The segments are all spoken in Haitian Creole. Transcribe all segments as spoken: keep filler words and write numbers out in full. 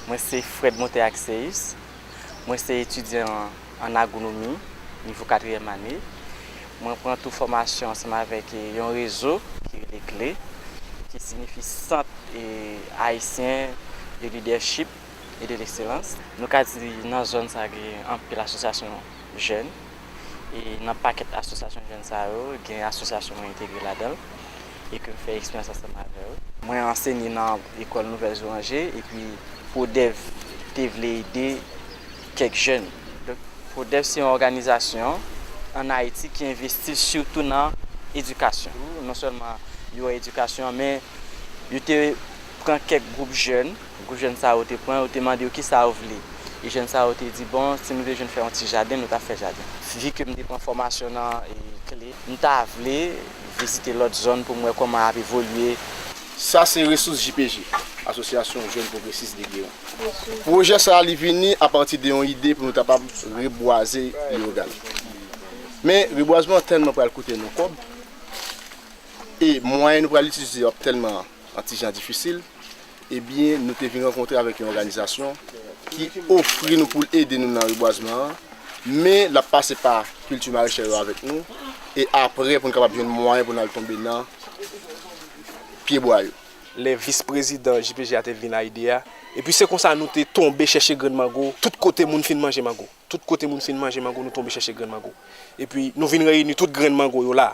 Mwen se Fred Monteaxeus. Mwen se etidyan an agwonomi, nivo katriyèm ane. Mwen pran tou fòmasyon ansanm avèk, eh, yon rezo ki rele kle, ki siyifi Sant, eh, Ayisyen de Lidèchip e de Lekselans. Nou ka di nan zòn sa gen anpil asosyasyon jèn. E nan pakèt asosyasyon jèn sa yo, gen asosyasyon mwen entegre ladan l e ke m fè eksperyans ansanm avè yo. Mwen ansenye nan lekòl Nouvèl Zoranje epi Prodèv te vle ede kèk jèn. Donk, Prodèv se yon òganizasyon ann Ayiti ki envesti sitou nan edikasyon. Non sèlman yo wè edikasyon an, men yo te pran kèk gwoup jèn. Gwoup jèn sa yo te pran, yo te mande yo kisa yo vle. E jèn sa yo te di, bon, si nou te jwenn fè yon ti jaden, nou t ap fè jaden. Vi ke m te pran fòmasyon nan, e, kle, m ta vle vizite lòt zòn pou m wè kòman y ap evolye. Sa se resous J P G, Asosyasyon Jèn Pwogresis de Geran. Pwojè sa a, li vini apati de yon ide pou nou kapab rebwaze Leyogàn. Men, rebwazman an tèlman pral koute nou kòb, e mwayen nou pral itilize yo ap tèlman yon ti jan difisil, ebyen, nou te vin rankontre avèk yon òganizasyon ki ofri nou pou l ede nou nan rebwazman an, men l ap pase pa kilti marechè yo avèk nou, e apre pou n kapab jwenn mwayen pou n al tonbe nan pyebwa yo. Lè vis prezidan J P G a te vin a ide a, epi se konsa nou te tonbe chèche grenn mango, tout kote moun fin manje mango. Tout kote moun fin manje mango, nou tonbe chèche grenn mango. Epi nou vin reyini tout grenn mango yo la.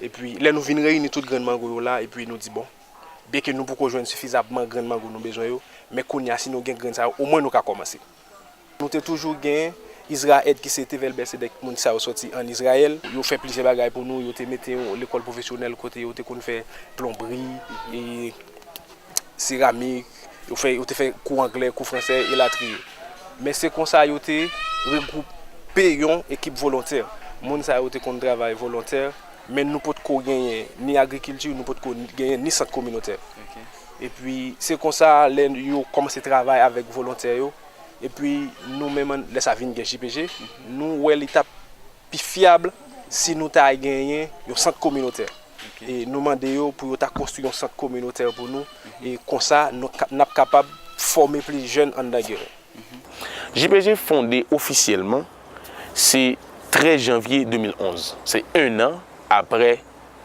Epi lè nou vin reyini tout grenn mango yo la, epi nou di, bon, byenke nou poko jwenn sifizamman grenn mango nou bezwen yo, men kounye a, si nou gen grenn sa yo, omwen nou ka kòmanse. Nou te toujou gen Izra Ed ki se te Velbèsedèk, moun sa yo sòti ann Izrayèl. Yo fè plizyè bagay pou nou, yo te mete yon lekòl pwofesyonèl kote yo te konn fè plonbri, e seramik, yo fè, yo te fè kou anglè, kou fransè, elatriye. Men se konsa yo te regwoupe yon ekip volontè. Moun sa yo te konn travay volontè, men nou potko genyen ni agrikilti, nou potko genyen ni sant kominotè. Epi se konsa, lè yo kòmanse travay avèk volontè yo, epi nou menm, lè sa vin gen J P G, nou wè li t ap pi fyab si nou ta genyen yon sant kominotè. E nou mande yo pou yo ta konstwi yon sant kominotè pou nou. E konsa, nou ka, n ap kapab fòme plis jèn anndan Geran. J P G fonde ofisyèlman, se trèz janvye de mil onz. Se en an apre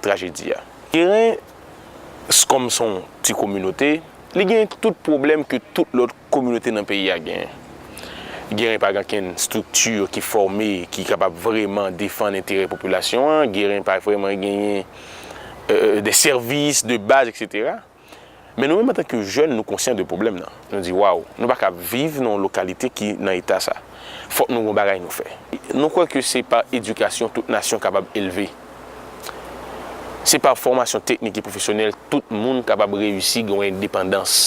trajedi a. Geran, s-, kòm s on ti kominote, li gen tout pwoblèm ke tout lòt kominote nan peyi a genyen. Geran pa gen okenn estrikti ki fòme, ki kapab vrèman defann enterè popilasyon an. Geran pa vrèman genyen, euh, de sèvis de baz, et cetera. Men nou menm, antanke jèn, nou konsyan de pwoblèm nan. Nou di, waw, nou pa ka viv nan yon lokalite ki nan eta sa. Fòk nou gen yon bagay nou fè. Nou kwè ke se pa edikasyon tout nasyon kapab elve. Se pa fòmasyon teknik e pwofesyonèl tout moun kapab reyisi gen yon endepandans.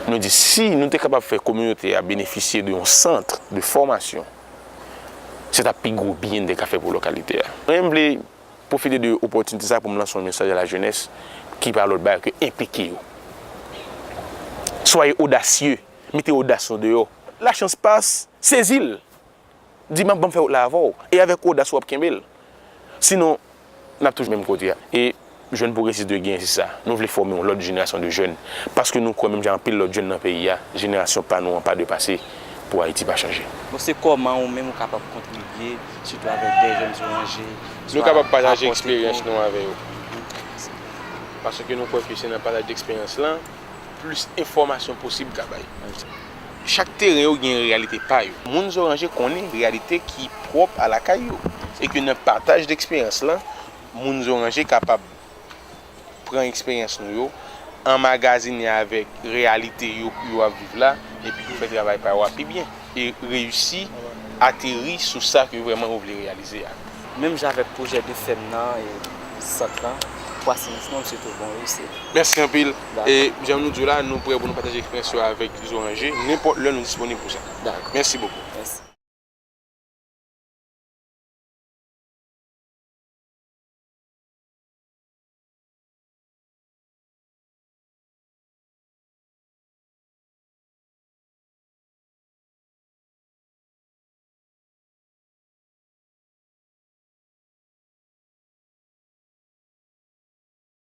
Nou di, si nou te kapab fè kominote a benefisye de yon sant de fòmasyon, se t ap pi gwo byen n te ka fè pou lokalite a. Mwen, m vle pwofite de opòtinite sa pou m lanse yon mesaj a la jenès ki pa lòt bagay ke enplike yo. Soyez audacieux, mete odas nou deyò. Lachans pas, sezi l. Di, "M ap, ban m fè wout la avè w." E avèk odas ou ap kenbe l. Sinon, n ap toujou menm kote a. E Jèn Pwogresis de Geran se sa. Nou vle fòme yon lòt jenerasyon de jèn. Paske nou kwè, menm jan anpil lòt jèn nan peyi a, jenerasyon pa nou an pa dwe pase pou Ayiti pa chanje. Bon, se kòman ou menm ou kapab kontribye, sitou avèk de jèn zoranje, swa apòte tou. Nou kapab pataje eksperyans nou avè yo. Paske nou kwè ke se nan pataj de eksperyans lan, plis enfòmasyon posib ka bay. Chak teren yo gen reyalite pa yo. Moun Zoranje konnen reyalite ki pwòp a lakay yo. E ke nan pataj de eksperyans lan, moun Zoranje kapab pran eksperyans nou yo, anmagazine avèk reyalite yo, yo ap viv la, epi yo fè travay pa yo a pi byen. E reyisi ateri sou sa ke vrèman yo vle reyalize a. Menm jan avèk pwojè de fèm nan e sant lan, pou Asenisman, m swete w bon reyisit. Mèsi anpil. Dakò. E jan nou di w la, nou prè pou nou pataje eksperyans yo avèk Zoranje, nenpòt lè nou disponib pou sa. Dakò. Mèsi bokou. Mèsi.